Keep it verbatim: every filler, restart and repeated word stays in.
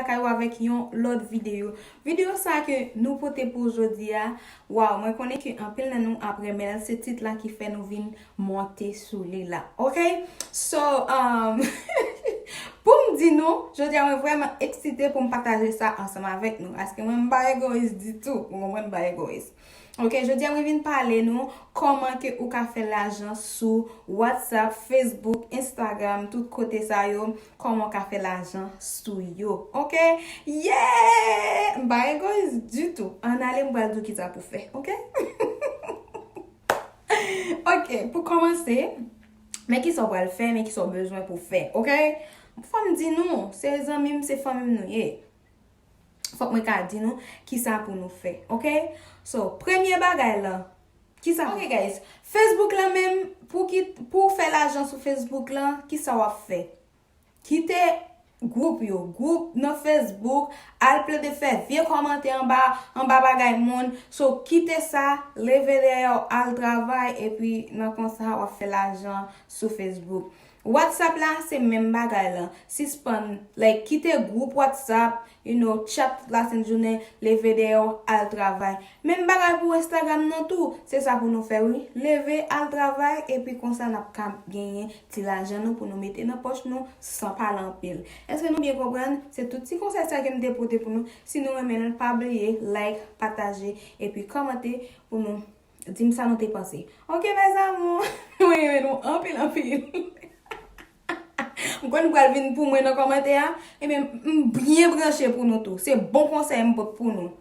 kay ou avèk yon lòt videyo. Videyo sa ke nou pote pou jodi a, waw, mwen konnen ke anpil nan nou ap renmen l, se tit la ki fè nou vin monte sou li la. Ok? So, um, pou m di nou, jodi a mwen vrèman eksite pou m pataje sa ansanm avèk nou. Paske mwen m pa egoyis ditou. Ou konprann, m pa egoyis. Ok, jodi a mwen vin pale nou kòman ke ou ka fè lajan sou WhatsApp, Facebook, Instagram, tout kote sa yo, kòman ou ka fè lajan sou yo. Ok? Yeah! M pa egoyis ditou. Ann ale, m pral di w kisa pou fè. Ok? Ok, pou kòmanse, men kisa w pral fè, men kisa w bezwen pou fè. Ok? Fò m di nou, se zanmi m, se fanmi m nou ye. Fòk mwen ka di nou kisa pou nou fè, ok? So, premye bagay lan, kisa... Ok, guys, Facebook lan menm, pou ki, pou w fè lajan sou Facebook lan, kisa w ap fè? Kite gwoup yo, gwoup nan Facebook, al plede fè vye kòmantè anba, anba bagay moun. So, kite sa, leve dèyè w, al travay, epi nan konsa, w ap fè lajan sou Facebook. WhatsApp la, se menm bagay lan. Sispann, like, kite gwoup WhatsApp, you know, chat tout lasent jounen, leve dèyè w, al travay. Menm bagay pou Instagram nan tou, se sa pou nou fè, wi. Leve, al travay, epi konsa n ap ka genyen ti lajan nou pou nou mete nan pòch nou san pale anpil. Èske nou byen konprann? Se tout ti konsèy sa ke m te pote pou nou. Si nou renmen l, pa bliye like, pataje, epi kòmante pou nou di m sa nou te panse. Ok, mes amours, mwen renmen nou anpil, anpil. M konn pral vin pou mwen nan kòmantè a, ebyen, m byen branche pou nou tou. Se bon konsèy m pot pou nou.